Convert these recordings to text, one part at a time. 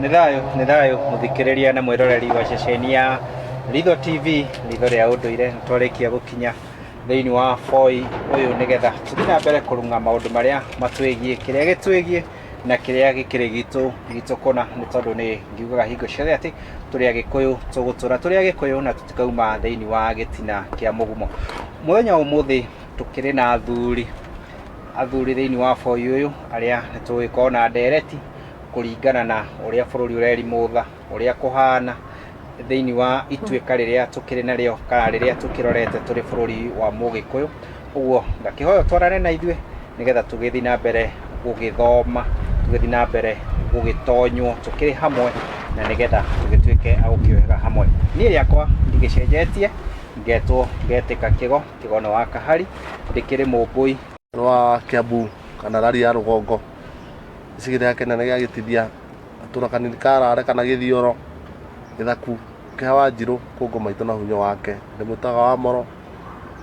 Nĩ thayũ, nĩ thayũ mũthikĩrĩria na mwĩroreri wa ceceni ya Ritho TV, ritho rĩa ũndũire. Nĩ twarĩkia gũkinya thĩinĩ wa boi ũyũ nĩgetha tũthiĩ na mbere kũrung'a maũndũ marĩa matwĩgiĩ, kĩrĩa gĩtwĩgiĩ na kĩrĩa gĩkĩrĩ gitũ gitũ kũna, nĩ tondũ nĩ ngiugaga hingo ciothe atĩ tũrĩ Agĩkũyũ, tũgũtũra tũrĩ Agĩkũyũ na tũtikauma thĩinĩ wa gĩtina kĩa mũgumo. Mũthenya wa ũmũthĩ tũkĩrĩ na athuri, athuri thĩinĩ wa boi ũyũ arĩa nĩ tũgũgĩkorwo na ndereti kũringana na ũrĩa bũrũri ũrerimũtha, ũrĩa kũhana thĩinĩ wa ituĩka rĩrĩa tũkĩrĩ narĩo kana rĩrĩa tũkĩrorete tũrĩ bũrũri wa mũgĩkũyũ. Ũguo ngakĩhoya ũtwarane na ithuĩ nĩgetha tũgĩthiĩ na mbere gũgĩthoma, tũgĩthiĩ na mbere gũgĩtonywo tũkĩrĩ hamwe na nĩgetha tũgĩtuĩke a gũkĩũhĩga hamwe. Niĩ rĩakwa ndigĩcenjetie, ngetwo ngetĩka kĩgo, kĩgo nĩ wa kahari, ndĩkĩrĩ mũmbũi. Rwa Kiambu kana rari ya rũgongo gĩcigĩrĩra kĩnene gĩa Gĩtithia, gatũra kanini ka Rare kana Gĩthioro, gĩthaku kĩa Wanjirũ, kũngũ maitũ na hunyo wake. Ndĩmwĩtaga Wamoro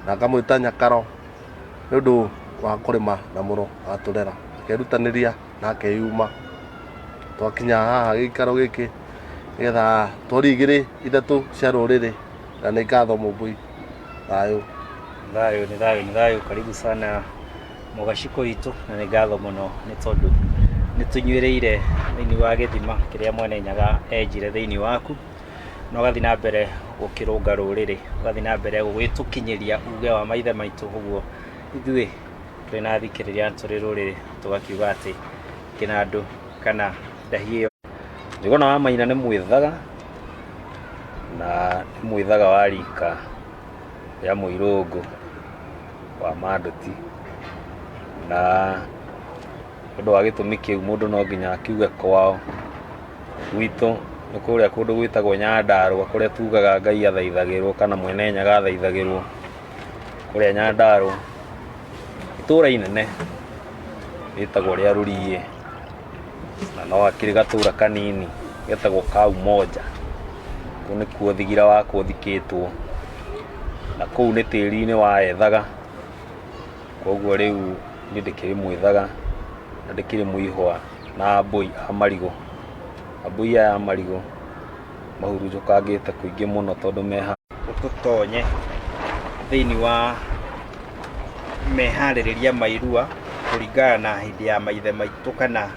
na ngamwĩta Nyakaro nĩ ũndũ wa kũrĩma na mũro agatũrera, akerutanĩria na akeyuma. Twakinya haha gĩikaro gĩkĩ nĩgetha twori igĩrĩ ithatũ cia rũrĩrĩ na nĩ ngatho Mũmbũi. Thayũ. Thayũ nĩ thayũ nĩ thayũ, karibu sana mũgacikũ witũ na nĩ ngatho mũno nĩ tondũ nĩ tũnyuĩrĩire thĩinĩ wa gĩthima kĩrĩa Mwene Nyaga enjire thĩinĩ waku na ũgathiĩ na mbere gũkĩrũnga rũrĩrĩ, ũgathiĩ na mbere gũgĩtũkinyĩria uge wa maithe maitũ ũguo ithuĩ tũrĩ na athikĩrĩria na tũrĩ rũrĩrĩ tũgakiuga atĩ kĩnandũ kana ndahi ĩyo. Njũgũna wa Maina nĩ mwĩthaga na nĩ mwĩthaga wa rika rĩa mũirũngũ wa Manduti, na nĩ ũndũ wa gĩtũmi kĩu mũndũ no nginya akiuge kwao. Gwitũ nĩ kũrĩa kũndũ gwĩtagwo Nyandarũa kũrĩa tugaga Ngai athaithagĩrwo kana Mwene Nyaga athaithagĩrwo kũrĩa Nyandarũa. Itũra inene rĩtagwo rĩa Rũriĩ na no hakĩrĩ gatũra kanini getagwo ka Umoja. Kũu nĩkuo thigira wakwa ũthikĩtwo na kũu nĩ tĩri-inĩ wa Ethaga. Koguo rĩu niĩ ndĩkĩrĩ mwĩthaga na ndĩkĩrĩ mũihwa na ambũi a marigũ. Ambũi aya a marigũ mahurunjũkangĩte kũingĩ mũno tondũ me haha. Tũtonye thĩinĩ wa meharĩrĩria ma irua kũringana na hĩndĩ ya maithe maitũ kana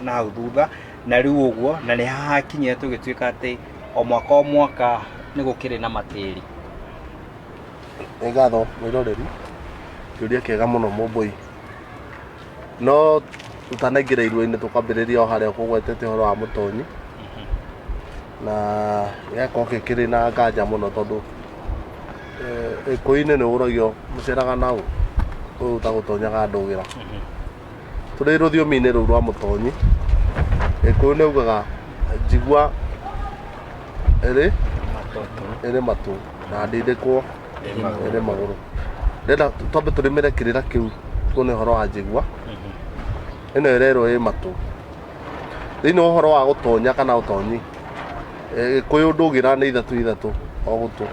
na hau thutha, na rĩu ũguo, na nĩ hakinyire tũgĩtuĩka atĩ o mwaka o mwaka nĩ gũkĩrĩ na matĩri. Nĩ ngatho mwĩroreri, kĩũria kĩega mũno Mũmbũi. No tũtanaingĩra irua-inĩ tũkwambĩrĩria o harĩa ũkũgwetete ũhoro wa mũtonyi, na gĩgakorwo gĩkĩrĩ na nganja mũno tondũ Gĩkũyũ-inĩ nĩ ũragio mũceraga na ũ, ũyũ ũtagũtonyaga ndũgĩra. Tũrĩ rũthiomi-inĩ rũu rwa mũtonyi, Gĩkũyũ nĩ augaga njigua ĩrĩ ĩrĩ matũ na ndindĩkwo ĩrĩ magũrũ. Ndĩrenda twambe tũrĩmĩre kĩrĩra kĩu tuone ũhoro wa njigua. Ĩno ĩrerwo ĩ matũ. Thĩinĩ wa ũhoro wa gũtonya kana ũtonyi, Gĩkũyũ ndũgĩra nĩ ithatũ ithatũ o gũtũ.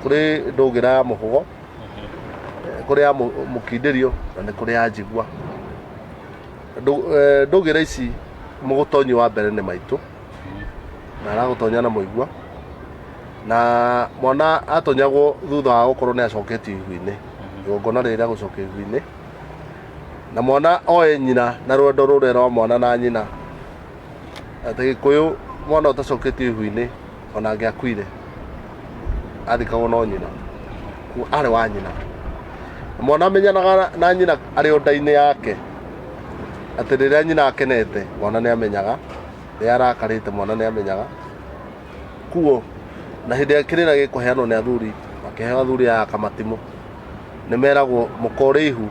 Kũrĩ ndũgĩra ya mũhũgo, kũrĩ ya mũkindĩrio na nĩ kũrĩ ya njigua. Ndũgĩra ici mũgũtonyi wa mbere nĩ maitũ, na aragũtonya na mũigua, na mwana atonyagwo thutha wa gũkorwo nĩ acoketio ihu-inĩ, igongona rĩrĩa rĩa gũcokio ihu-inĩ, na mwana oe nyina na rwendo rũrĩa rwa mwana na nyina, atĩ Gĩkũyũ mwana ũtacoketio ihu-inĩ ona angĩakuire athikagwo no nyina, arĩ wa nyina. Mwana amenyanaga na nyina arĩ o nda-inĩ yake, atĩ rĩrĩa nyina akenete mwana nĩ amenyaga, rĩrĩa arakarĩte mwana nĩ amenyaga. Kuo na hĩndĩ ĩrĩa kĩrĩra gĩkũheanwo nĩ athuri, makĩheo athuri aya kamatimũ, nĩ meragwo mũka ũrĩ ihu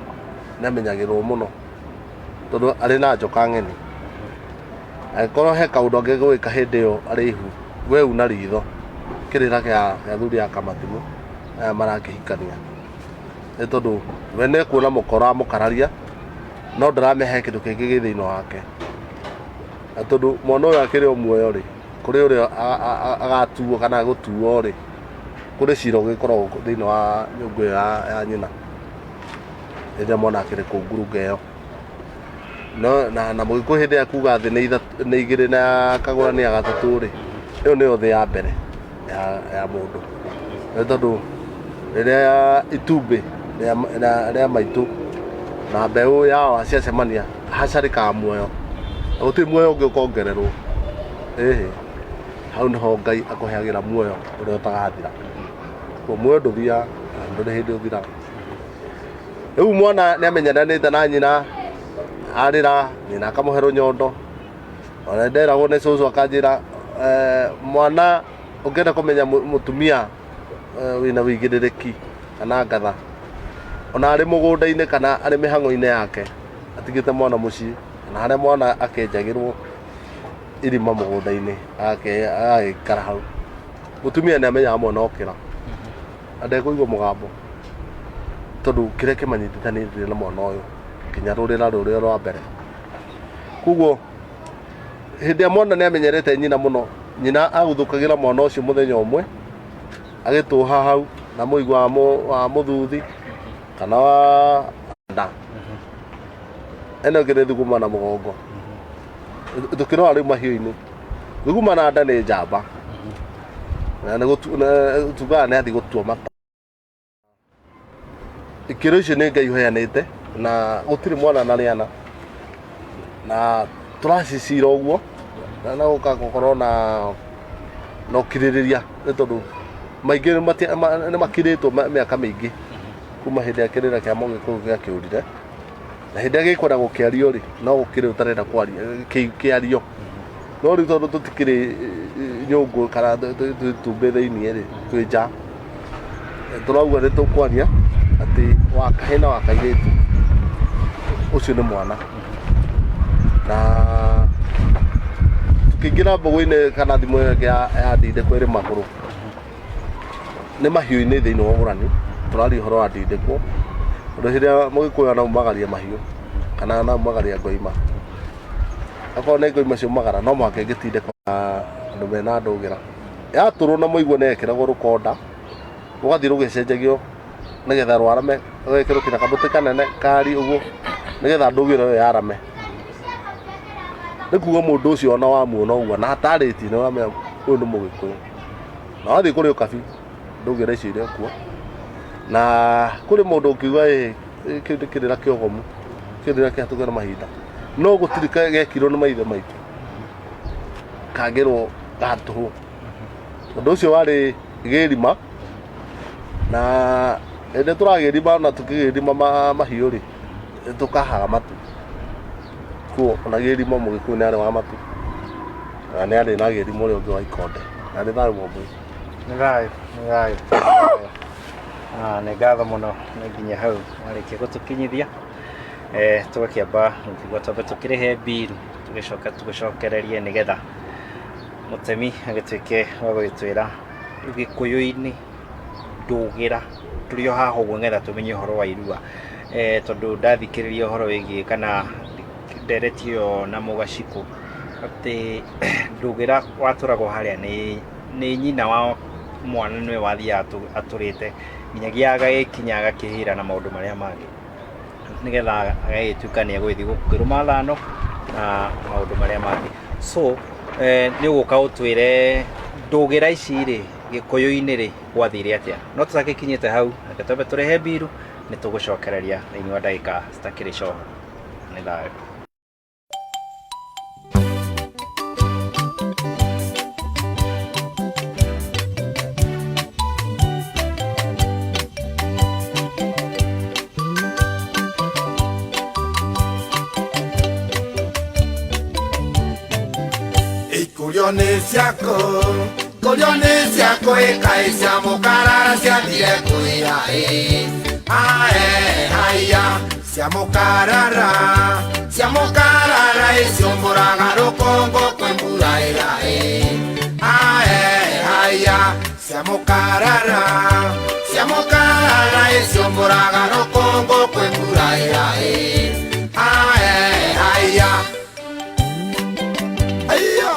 nĩ amenyagĩrĩrwo mũno tondũ arĩ na njoka ng'eni. Angĩkorwo he kaũndũ angĩgwĩka hĩndĩ ĩyo arĩ ihu, we una ritho, kĩrĩra kĩa athuri a kamatimũ aya marakĩhikania. Nĩ tondũ we nĩ ekuona mũka ũramũkararia, no ndaramenya he kĩndũ kĩngĩ gĩ thĩinĩ wake. Na tondũ mwana ũyũ akĩrĩ o muoyo rĩ, kũrĩ ũrĩa agatuo kana gũtuo rĩ, kũrĩ cira ũgĩkoragwo thĩinĩ wa nyũngũ ĩyo ya nyina, rĩrĩa mwana akĩrĩ kũu ngurunga ĩyo. No na mũgĩkũyũ hĩndĩ ya kuga thĩ nĩ ithatũ, nĩ igĩrĩ na kagũra nĩ ya gatatũ rĩ, ĩyo nĩyo thĩ ya mbere ya mũndũ. Nĩ tondũ rĩrĩa itumbĩ rĩa maitũ na mbeũ ya wa ciacemania hacarĩkaga muoyo, na gũtirĩ muoyo ũngĩ ũkongererwo. Ĩhĩ, hau nĩho Ngai akũheagĩra muoyo ũrĩa ũtagathira. Koguo muoyo ndũthiaga na ndũrĩ hĩndĩ ũthiraga. Rĩu mwana nĩ amenyeranĩte na nyina, arĩra nyina akamũhe rũnyondo. Ona nderagwo nĩ cũcũ akanjĩra, mwana ũngĩenda kũmenya mũtumia wĩna wĩigĩrĩrĩki kana ngatha, ona arĩ mũgũnda-inĩ kana arĩ mĩhang'o-inĩ yake, atigĩte mwana mũciĩ kana harĩa mwana akenjagĩrwo irima mũgũnda-inĩ agagĩikara hau, mũtumia nĩ amenyaga mwana okĩra na ndekũigua mũgambo, tondũ kĩrĩa kĩmanyitithanĩtie na mwana ũyũ nginya rũrĩra rũrĩa rwa mbere. Koguo hĩndĩ ĩrĩa mwana nĩ amenyerete nyina mũno, nyina aguthũkagĩra mwana ũcio mũthenya ũmwe agĩtũha hau na mũigua wa mũthuthi kana wa nda, ĩno ĩngĩ nĩ thuguma na mũgongo. Tũkĩrora rĩu mahiũ-inĩ, thuguma na nda nĩ njamba, na tugaga nĩ athiĩ gũtua mata. Ikĩro icio nĩ Ngai ũheanĩte na gũtirĩ mwana na rĩana, na tũracicira ũguo na gũka gũkorwo na ũkirĩrĩria, nĩ tondũ maingĩ nĩ makirĩtwo mĩaka mĩingĩ kuma hĩndĩ ya kĩrĩra kĩa Mũgĩkũyũ gĩakĩũrire, na hĩndĩ ĩrĩa gĩkwenda gũkĩario rĩ, no gũkĩrĩ ũtarenda kwaria kĩario. No rĩu tondũ tũtikĩrĩ nyũngũ kana twĩ itumbĩ thĩiniĩ rĩ, twĩ nja, tũrauga nĩ tũkwaria atĩ wa kahĩĩ na wa kairĩtu ũcio nĩ mwana. Na tũkĩingĩra mbũgũ-inĩ kana thimũ ĩyo ĩngĩ ya ndindĩko ĩrĩ magũrũ, nĩ mahiũ-inĩ thĩinĩ wa ũgũrani, tũraria ũhoro wa ndindĩkwo, tondũ hĩndĩ ĩrĩa mũgĩkũyũ anaumagaria mahiũ kana anaumagaria ngoima, akorwo nĩ ngoima ciaumagara no mũhaka ĩngĩtindĩkwo na andũ mena ndũgĩra. Yatũrwo na mũigua nĩ yekĩragwo rũkonda, rũgathiĩ rũgĩcenjagio nĩgetha rwarame, rũgekĩrwo kinya kamũtĩ kanene kari ũguo, nĩgetha ndũgĩra ĩyo yarame. Nĩ kuga mũndũ ũcio ona wamuona ũguo na atarĩtie nĩ ũramenya ũyũ nĩ mũgĩkũyũ. Na wathiĩ kũrĩ ũkabi, ndũgĩra icio irĩ kuo. Na kũrĩ mũndũ ũngiuga ĩ kĩu nĩ kĩrĩra kĩogomu, kĩrĩra kĩhatũke na mahinda. No gũtirĩ gekirwo nĩ maithe maitũ kangĩrwo ga tũhũ. Ũndũ ũcio warĩ gĩrima, na hĩndĩ tũragĩrima na tũkĩgĩrima mahiũ rĩ, tũkahaga matu. Kuo ona gĩrima mũgĩkũyũ nĩ arĩ wa matu, na nĩ arĩ na gĩrima ũrĩa ũngĩ wa ikonde. Na nĩ thayũ Mũmbũi. Nĩ thayũ, nĩ thayũ, nĩ thayũ. Ah, nĩ ngatho mũno nĩ nginya hau warĩkia gũtũkinyithia. Tũgakĩamba gũkiuga twambe tũkĩrĩhe mbiru, tũgĩcoka tũgĩcokererie nĩgetha mũtemi agĩtuĩke wa gũgĩtwĩra Gĩkũyũ-inĩ ndũgĩra tũrĩ o haha ũguo nĩgetha tũmenye ũhoro wa irua. Tondũ ndathikĩrĩria ũhoro wĩgiĩ kana ndereti ĩyo na Mũgacikũ atĩ ndũgĩra watũragwo harĩa nĩ nyina wa mwana nĩwe wathiaga atũrĩte nginyagia agagĩkinya agakĩhĩra na maũndũ marĩa mangĩ, nĩgetha agagĩtuĩka nĩ egũgĩthiĩ gũkĩrũma thano na maũndũ marĩa mangĩ. So nĩ ũgũka ũtwĩre ndũgĩra ici rĩ, Gĩkũyũ-inĩ rĩ, gwathire atĩa? No tũtagĩkinyĩte hau, reke twambe tũrĩhe mbiru, nĩ tũgũcokereria thĩinĩ wa ndagĩka citakĩrĩ coho. Nĩ thayũ. Ikũrio nĩ ciakũ, kũrio nĩ ciakũ, ĩkaĩ cia mũkarara ciathire kwĩya ĩ ae haiya cia mũkarara, cia mũkarara ĩciũmbũraga rũkũngũ kwĩ mbura ĩra ĩ ae haiya cia mũkarara, cia mũkarara ĩciũmbũraga rũkũngũ kwĩ mbura ĩra ĩ ae haiya. Aiya!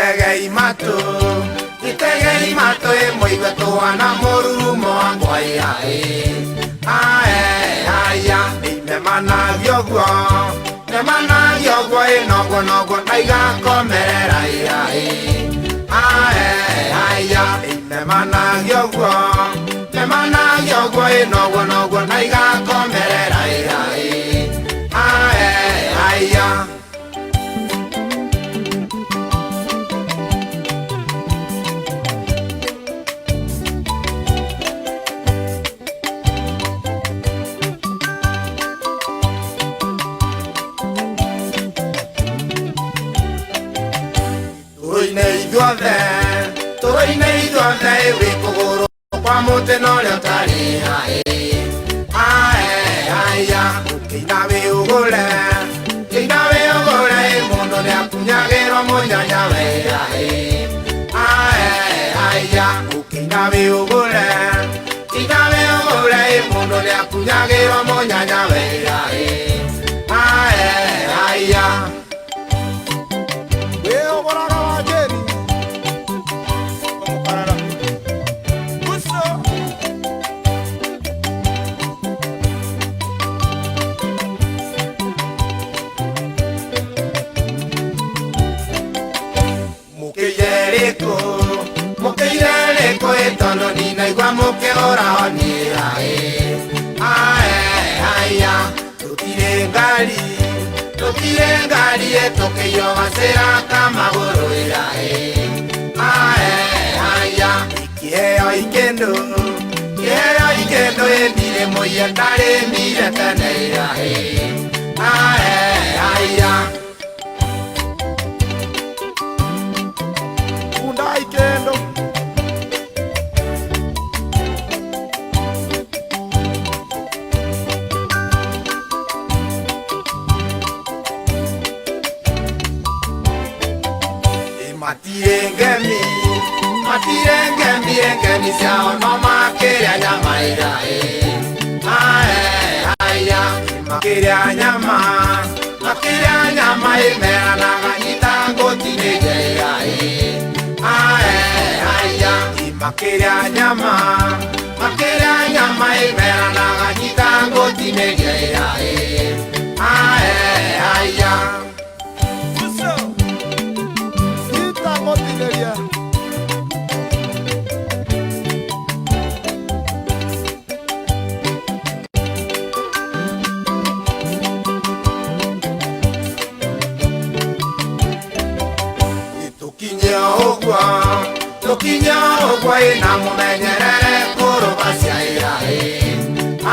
Itegei matũ, itegei matũ ĩmũigue tũhana mũrurumo wakwa ĩ ae aya imemanagio guo memanagio guo ĩ noguo noguo na igakomerera ĩ ae aya imemanagio guo memanagio guo ĩ noguo noguo na igakomerera ĩ ae aya. Tũrũine ithuothe wĩ kũgũrũ kwa mũtĩ na ũrĩa ũtarĩ ae ae aya ũkĩina wĩũgũre kĩina wĩũgũre mũndũ nĩakunyagĩrwo mũnyanya we ae ae aya ũkĩina wĩũgũre kĩina wĩũgũre mũndũ nĩakunyagĩrwo mũnyanya we ae ae aya. Wĩũgũraga wa Njeri Mũkĩire rĩkũ ĩ tondũ ndinaigua mũkĩgũra honi ae ae aya tũtirĩ ngari tũtirĩ ngari ĩ tũkĩiywo gacĩra ka magũrũ ae ae aya ikĩheo ikĩndũ kĩheo ikĩndũ ĩ ndirĩ mũiye ndarĩmire tene ae ae aya. Kunda ikendo. Matirĩ ngemi matirĩ ngemi ngemi ciao no makĩrĩa nyama ae ae aya makĩrĩa nyama makĩrĩa nyama ĩmeranaga nyita ngũtinĩrie ae ae aya makĩrĩa nyama makĩrĩa nyama ĩmeranaga nyita ngũtinĩrie ae ae aya. Nyita ngũtinĩrie. Tũkinye ũguo tũkinye ũguo ĩna mũmenyerere kũrũga cia ae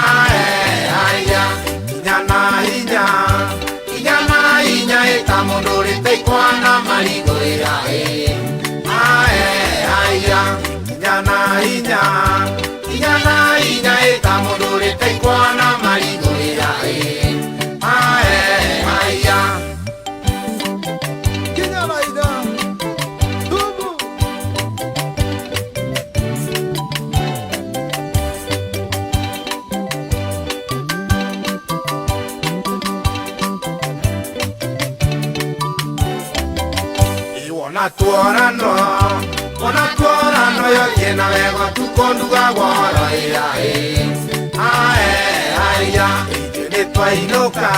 ae aya kinya na hinya kinya na hinya ĩta mũndũ ũrĩte ikwa na marigũ ae ae aya kinya na hinya kinya na hinya ĩta mũndũ ũrĩte ikwa na marigũ ae ae aya. Kinya na hinya. Thumu. Wona tuorano wona tuorano yothiĩ na wega tukũnduga gworo ae ae aya ithuĩ nĩtwainũka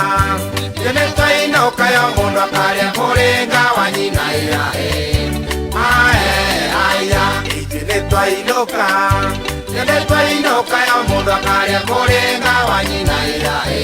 ithuĩ nĩtwainũka yo mũndũ akarĩa mũrĩnga wa nyina ae ae aya ithuĩ nĩtwainũka ithuĩ nĩtwainũka yo mũndũ akarĩa mũrĩnga wa nyina ae